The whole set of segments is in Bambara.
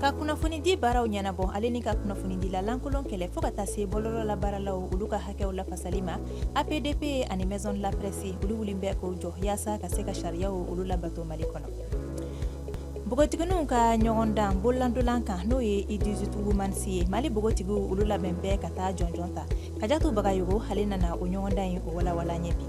Ka kunnafonidi baaraw ɲɛnabɔ, ale ni ka kunnafonidila lankolon kɛlɛ, fo ka taa se bɔlɔlɔ la baaralaw olu ka hakɛw lafasali ma, APDP ani Maison de la Presse olu wulilen bɛ k'o jɔ yaasa ka se ka sariyaw olu labato Mali kɔnɔ. Npogotigininw ka ɲɔgɔndan bololandolan kan, n'o ye U18 Women's ye, Mali npogotigiw olu labɛn bɛ ka taa jɔnjɔn ta. Kajatu Bagayogo ale nana o ɲɔgɔndan in o walawala an ye bi.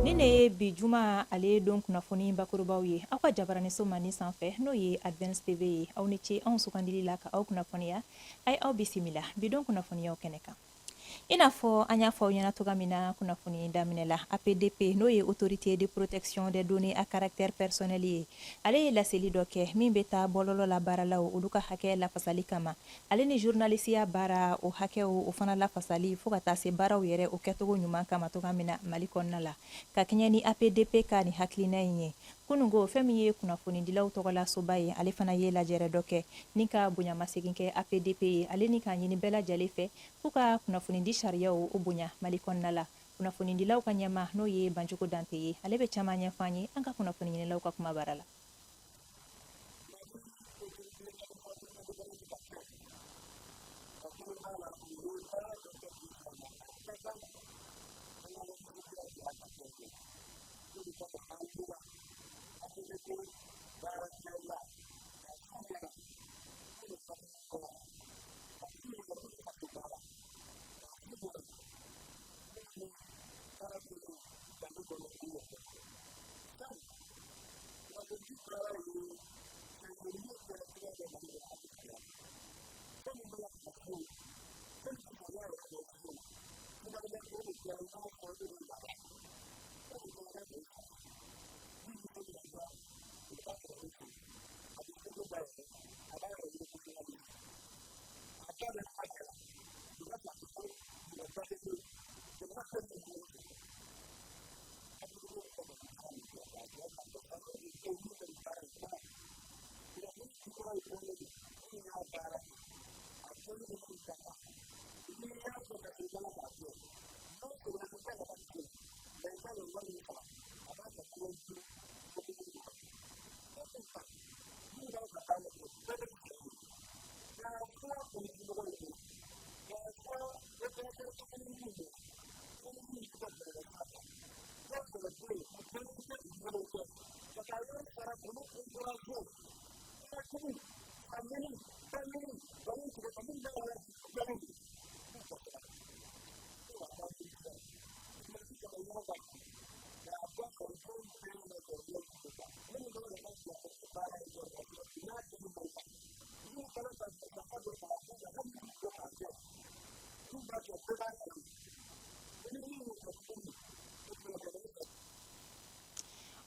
Nin de ye bi juma ale don kunnafoni bakurubaw ye aw ka jabaraniso mandi sanfɛ, n'o ye Advance TV ye. Aw ni ce anw sugandili la ka aw kunnafoniya. A ye aw bisimila bi don kunnafoniyaw kɛnɛ kan. I n'a fɔ an y'a fɔ aw ɲɛna cogoya min na kunnafoni daminɛ la, APDP, n'o ye Autorité de protection des données à caractère personnel ye, ale ye laseli dɔ kɛ min bɛ taa bɔlɔlɔ la baaralaw olu ka hakɛ lafasali kama, ale ni journalisiya baara o hakɛw o fana lafasali, fo ka taa se baaraw yɛrɛ o kɛcogo ɲuman kama cogoya min na Mali kɔnɔna la. Ka kɛɲɛ ni APDP ka nin hakilina in ye, kununko fɛn min ye kunnafonidilaw tɔgɔla soba ye, ale fana ye lajɛrɛ dɔ kɛ ni ka bonyamasegin kɛ APDP ye, ale ni k'a ɲini bɛɛ lajɛlen fɛ k'u ka kunnafonidi sariyaw o bonya Mali kɔnɔna la. Kunnafonidilaw ka ɲɛmaa, n'o ye Banjugu Dante ye, ale bɛ caman ɲɛfɔ an ye an ka kunnafoni ɲinilaw ka kuma bara la.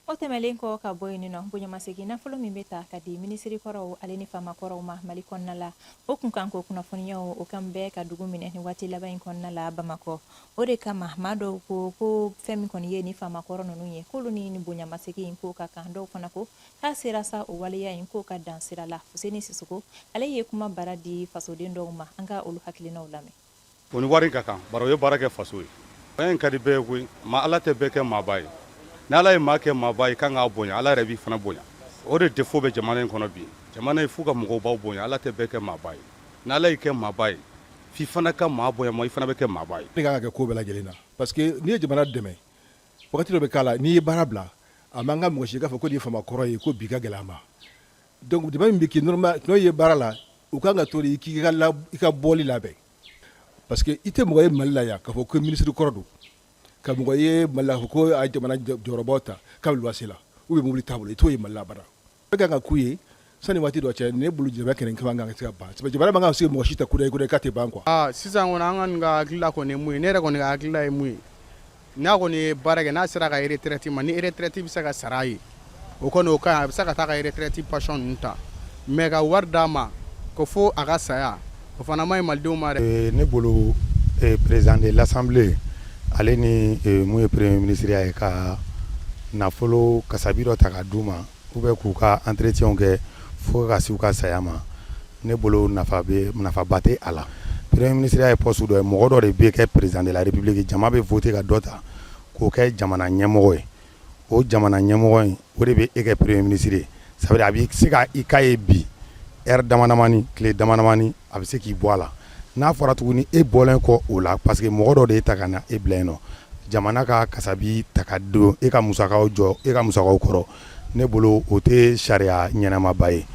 O tɛmɛlen kɔ ka bɔ yen nɔ, bonyamasegin nafolo min bɛ ta ka di minisiri kɔrɔw ale ni faama kɔrɔw ma Mali kɔnɔna la, o kunkan ko kunnafoniyaw o kan bɛ ka dugu minɛ ni waati laban in kɔnɔna la Bamakɔ. O de kama maa dɔw ko ko fɛn min kɔni ye ni faama kɔrɔ ninnu ye, k'olu ni ni bonyamasegin in ko ka kan. Dɔw fana ko k'a sera sa, o waleya in k'o ka dan sira la. Fuseni Sisoko ale ye kuma bara di fasoden dɔw ma, an ka olu hakilinaw lamɛn. O ni wari ka kan, bari o ye baara kɛ faso ye. Bonya in ka di bɛɛ ye koyi, ma Ala tɛ bɛɛ kɛ maaba ye. Ni Ala ye maa kɛ maaba ye, i kan k'a bonya, Ala yɛrɛ b'i fana bonya. O de défaut bɛ jamana in kɔnɔ bi. Jamana in, f'u ka mɔgɔbaw bonya. Ala tɛ bɛɛ kɛ maaba ye. Ni Ala y'i kɛ maaba ye, f'i fana ka maa bonya, ma i fana bɛ kɛ maaba ye. Ne kan ka kɛ ko bɛɛ lajɛlen na, parce que n'i ye jamana dɛmɛ, wagati dɔ bɛ k'a la, n'i ye baara bila, a man kan mɔgɔ si k'a fɔ ko nin ye faama kɔrɔ ye, ko bi ka gɛlɛn a ma. Donc dɛmɛ min bɛ kɛ normal, n'o ye baara la, u kan ka to de i k'i ka i ka bɔli labɛn, parce que i tɛ mɔgɔ ye Mali la yan k'a fɔ ko minisiri kɔrɔ don, ka mɔgɔ ye Mali la k'a fɔ ko a ye jamana jɔyɔrɔbaw ta k'a bɛ luwanse la ou bien mobili t'a bolo. I t'o ye Mali la abada. Bɛɛ kan ka k'u ye sani waati dɔ cɛ. Ne bolo, jamana kɛnɛ kan ka se ka ban, jamana man kan ka se mɔgɔ si ta kudayi kudayi k'a tɛ ban quoi. Aa, sisan kɔni, an kɔni ka hakilila kɔni ye mun ye, ne yɛrɛ kɔni ka hakilila ye mun ye, n'a kɔni ye baara kɛ, n'a sera ka retraite ma, ni retraite bɛ se ka sara a ye, o kɔni o ka ɲi, a bɛ se ka taa ka retraite pension ninnu ta. Mais ka wari d'a ma ko fo a ka saya, o fana ma ɲi malidenw ma dɛ. Ne bolo, président de l'Assemblée ale ni mun ye premier ministre ye, ka nafolo kasabi dɔ ta ka d'u ma ou bien k'u ka entretien kɛ fo ka se u ka saya ma, ne bolo nafa bɛ, nafaba tɛ a la. Premier ministre ye poste dɔ ye, mɔgɔ dɔ de bɛ kɛ président de la République, jama bɛ voter ka dɔ ta k'o kɛ jamana ɲɛmɔgɔ ye. O jamana ɲɛmɔgɔ in, o de bɛ e kɛ premier ministre ye. Ça veut dire a bɛ se ka i k'a ye bi. heure damadamani, tile damadamani, a bɛ se k'i bɔ a la. N'a fɔra tuguni e bɔlen kɔ o la, parce que mɔgɔ dɔ de ye ta ka na e bila yen nɔ, jamana ka kasabi ta ka don e ka musakaw jɔ, e ka musakaw kɔrɔ, ne bolo o tɛ sariya ɲɛnamaba ye.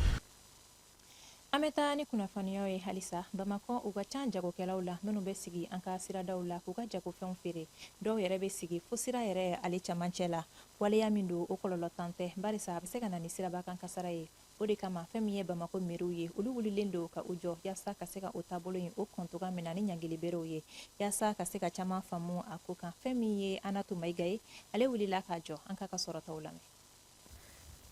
An bɛ taa ni kunnafoniyaw ye halisa. Bamakɔ, u ka ca jagokɛlaw la minnu bɛ sigi an ka siradaw la k'u ka jagofɛnw feere. Dɔw yɛrɛ bɛ sigi fo sira yɛrɛ ale camancɛ la. Waleya min don, o kɔlɔlɔ tan tɛ, barisa a bɛ se ka na ni sirabakan kasara ye. O de kama fɛn min ye Bamakɔ meriw ye, olu wulilen don ka u jɔ yaasa ka se ka o taabolo in o kɔn cogoya min na ni ɲangili berew ye, yaasa ka se ka caman faamu a ko kan. Fɛn min ye Anatu Mayiga ye, ale wulila k'a jɔ. An k'a ka sɔrɔtaw lamɛn.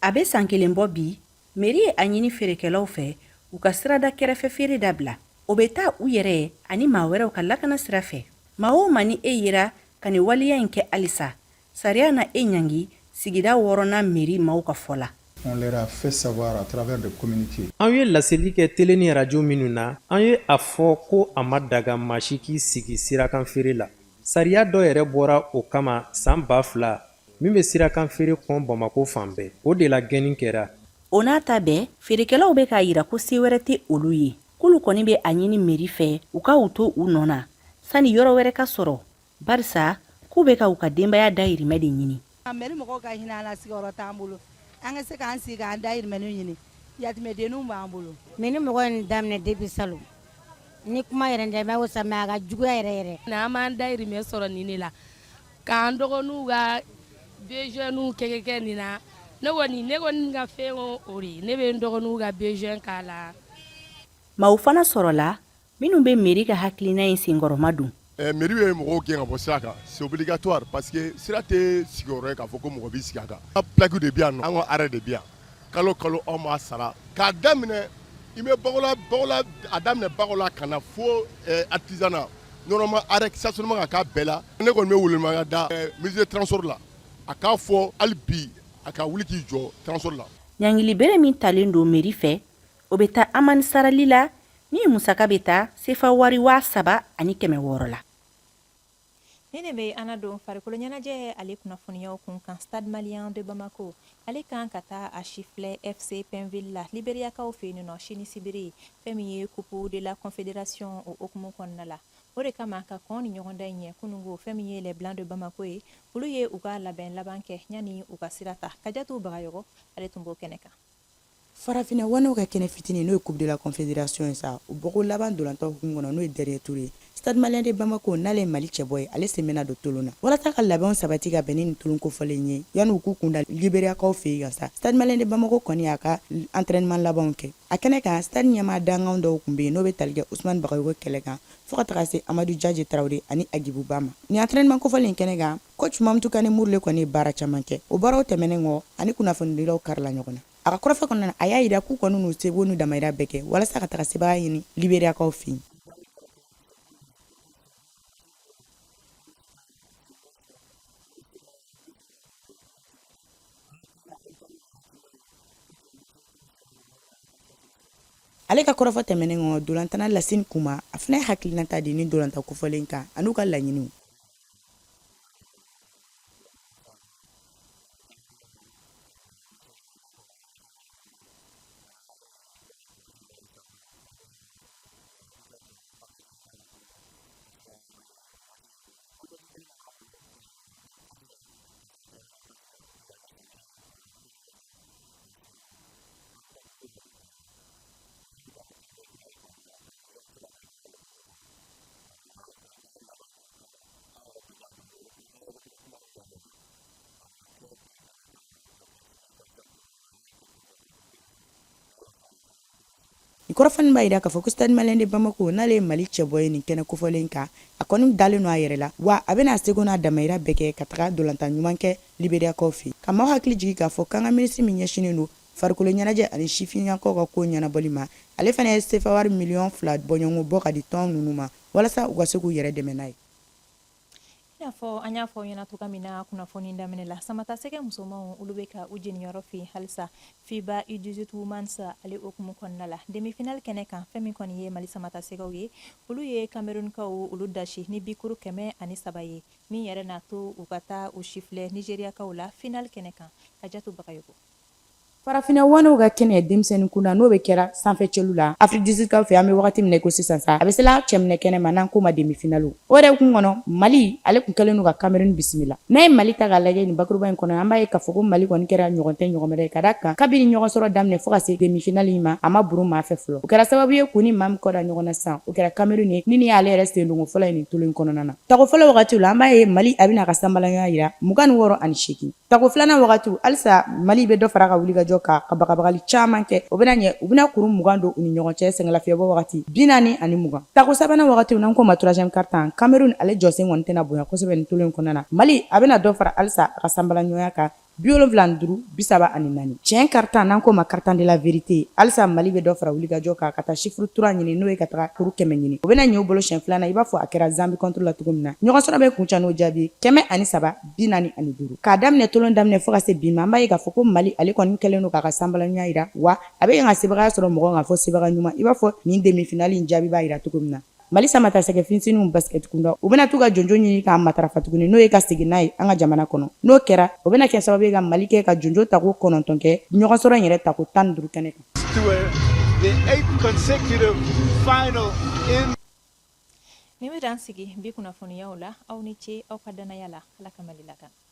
A bɛ san kelen bɔ bi, meri ye a ɲini feerekɛlaw fɛ u ka sirada kɛrɛfɛ feere dabila. O bɛ taa u yɛrɛ ani maa wɛrɛw ka lakana sira fɛ. Maa o maa ni e yera ka nin waleya in kɛ halisa, sariya na e ɲangi sigida wɔɔrɔnan meri maaw ka fɔ la. On leur a fait savoir à travers des communiqués. An ye laseli kɛ tele ni arajo minnu na, an ye a fɔ ko a ma daga maa si k'i sigi sirakan feere la. Sariya dɔ yɛrɛ bɔra o kama san 2000 min bɛ sirakan feere kɔn Bamakɔ fan bɛɛ. O de la gɛnni kɛra. O n'a ta bɛɛ, feerekɛlaw bɛ k'a yira ko se wɛrɛ tɛ olu ye, k'olu kɔni bɛ a ɲini meri fɛ u ka u to u nɔ na sani yɔrɔ wɛrɛ ka sɔrɔ, barisa k'u bɛ ka u ka denbaya dayirimɛ de ɲini. Meri mɔgɔw ka hinɛ an na, sigiyɔrɔ t'an bolo, an ka se k'an sigi k'an dayirimɛninw ɲini, yatimɛdenninw b'an bolo. Mais ni mɔgɔ ye nin daminɛ depuis salon, ni kuma yɛrɛ tɛ, mais o mais a ka juguya yɛrɛ yɛrɛ. An b'an dayirimɛ sɔrɔ nin de la, k'an dɔgɔninw ka besoin kɛ kɛ nin na. Ne kɔni, ne kɔni ka fɛn o de ye, ne bɛ n dɔgɔninw ka besoin k'a la. Maaw fana sɔrɔla minnu bɛ meri ka hakilina in senkɔrɔma don. Mairie ye mɔgɔw gɛn ka bɔ sira kan, c'est obligatoire, parce que sira tɛ sigiyɔrɔ ye k'a fɔ ko mɔgɔ b'i sigi a kan. Plaque de bɛ yan nɔ, an ka arrêt de bɛ yan, kalo kalo anw b'a sara k'a daminɛ i bɛ Bakola, Bakola, a daminɛ Bakola ka na fo artisanat, normalement arrêt stationnement ka k'a bɛɛ la. Ne kɔni bɛ welewelekan da ministre des transports la, a k'a fɔ hali bi a ka wuli k'i jɔ transport la. Ɲangili bere min talen don mairie fɛ, o bɛ taa amani sarali la min musaka bɛ taa sefa wari 3600 la. Ni ne bɛ an don farikolo ɲɛnajɛ ale kunnafoniyaw kun kan, Stade Malien de Bamako ale kan ka taa a sifilɛ FC Penville la Liberiyakaw fɛ yen nɔ sini sibiri, fɛn min ye Coupe de la Confédération o hukumu kɔnɔna la. O de kama ka kɔn ni ɲɔgɔndan in ɲɛ, kununko fɛn min ye Les Blancs de Bamako ye, olu ye u ka labɛn laban kɛ yanni u ka sira ta. Kajatu Bagayɔgɔ ale tun b'o kɛnɛ kan. Farafinna wanaw ka kɛnɛ fitinin, n'o ye Coupe de la Confédération ye sa, o bɔko laban ntolatan hukumu kɔnɔ, n'o ye dernier tour ye, Stade Malien de Bamako, n'ale ye Mali cɛbɔ ye, ale sen bɛna don tolon na walasa ka labɛnw sabati ka bɛn ni nin tolon kofɔlen ye yanni u k'u kunda Liberiyakaw fɛ yen sa. Stade Malien de Bamako kɔni y'a ka entraînement labanw kɛ a kɛnɛ kan. Stade ɲɛmaa dankan dɔw tun bɛ yen, n'o bɛ tali kɛ Usumani Bagayogo kɛlɛ kan fo ka taga se Amadu Jaje Tarawele ani Agibu Ba ma. Nin entraînement kofɔlen kɛnɛ kan, coach Mamutu Kane Murule kɔni ye baara caman kɛ. O baaraw tɛmɛnen kɔ, ani kunnafonidilaw karila ɲɔgɔn na. A ka kɔrɔfɔ kɔnɔna na, a y'a jira k'u kɔni n'u seko n'u damayira bɛɛ kɛ walasa ka taga sebaaya ɲini Liberiyakaw fɛ yen. Ale ka kɔrɔfɔ tɛmɛnen kɔ, ntolatanna Lasine Kuma, a fana ye hakilinata di nin ntolatan kofɔlen kan an'u ka laɲiniw. Nin kɔrɔfɔ b'a jira k'a fɔ ko Stade Malien de Bamako, n'ale ye Mali cɛbɔ ye nin kɛnɛ kofɔlen kan, a kɔni dalen don a yɛrɛ la, wa a bɛna a seko n'a damayira bɛɛ kɛ ka taga ntolatan ɲuman kɛ Liberiyakaw fɛ. Ka maaw hakili jigin k'a fɔ k'an ka minisiri min ɲɛsinnen don farikolo ɲɛnajɛ ani sifinnakaw ka ko ɲɛnabɔli ma, ale fana ye sefawari 2 miliyɔn bɔɲɔgɔnko bɔ ka di tɔn ninnu ma walasa u ka se k'u yɛrɛ dɛmɛ n'a ye. I n'a fɔ an y'a fɔ ɲɛna cogoya min na kunnafoni daminɛ la, Samatasɛgɛ musomanw, olu bɛ ka u jeniyɔrɔ fin halisa FIBA U18 Women's ale hukumu kɔnɔna la, demi-finale kɛnɛ kan. Fɛn min kɔni ye Mali Samatasɛgɛw ye, olu ye Camerounkaw olu dasi ni bikuru 103 ye, min yɛrɛ n'a to u ka taa u sifilɛ Nigériakaw la finale kɛnɛ kan. Kajatu Bagayogo. Farafinna wanew ka kɛnɛ denmisɛnnin kunda n'o bɛ kɛra sanfɛ cɛlu la Afrique du Sud kaw fɛ an bɛ wagati min na i ko sisan sa a bɛ sela cɛminɛ kɛnɛ ma n'an k'o ma demi-finale o yɛrɛ hukumu kɔnɔ Mali ale tun kɛlen don ka Cameroun bisimila n'a ye Mali ta k'a lajɛ nin bakuruba in kɔnɔ an b'a ye k'a fɔ ko Mali kɔni kɛra ɲɔgɔn tɛ ɲɔgɔn wɛrɛ ye ka d'a kan kabini ɲɔgɔn sɔrɔ daminɛ fo ka se demi-finale in ma a ma burun maa fɛ fɔlɔ o kɛra sababu ye k'u ni maa min kɔ da ɲɔgɔn na sisan o kɛra Cameroun ye ni nin y'ale yɛrɛ sendonko fɔlɔ ye nin tulon in kɔnɔna na tako fɔlɔ wagatiw la an b'a ye Mali a bɛna a ka sanbalanya jira 26 8 Tako filanan wagati halisa Mali bɛ dɔ fara ka wulikajɔ kan ka bagabagali caman kɛ o bɛna ɲɛ u bɛna kuru 20 don u ni ɲɔgɔn cɛ sɛgɛnlafiɲɛbɔ wagati 40 20. Tako sabanan wagati n'an k'o ma troisième quart-temps Cameroun ale jɔsen kɔni tɛna bonya kosɛbɛ nin tulon in kɔnɔna na Mali a bɛna dɔ fara halisa a ka sanbalaɲɔgɔnya kan 75 34. Tiɲɛ quart-temps n'an k'o ma quart-temps de la vérité halisa Mali bɛ dɔ fara wulikajɔ kan ka taa chiffre 3 ɲini n'o ye ka taga kuru 100 ɲini o bɛna ɲɛ u bolo siɲɛ filanan i b'a fɔ a kɛra Zambie contre la cogo min na ɲɔgɔnsɔrɔ bɛ kuncɛ n'o jaabi 103 45 k'a daminɛ tolon daminɛ fo ka se bi ma an b'a ye k'a fɔ ko Mali ale kɔni kɛlen don k'a ka sanbalaɲɔgɔnya jira wa a bɛ ka sebagaya sɔrɔ mɔgɔ kan fɔ sebaga ɲuman i b'a fɔ nin demi-finale in jaabi b'a jira cogo min na Mali samatasɛgɛ fitininw basket kunda u bɛna t'u ka jonjo ɲini k'a matarafa tuguni n'o ye ka segin n'a ye an ka jamana kɔnɔ n'o kɛra o bɛna kɛ sababu ye ka Mali kɛ ka jonjo tako 9 kɛ ɲɔgɔnsɔrɔ in yɛrɛ tako 15 kɛnɛ kan. Nin bɛ dan sigi bi kunnafoniyaw la aw ni ce aw ka dannaya la Ala ka Mali lakana.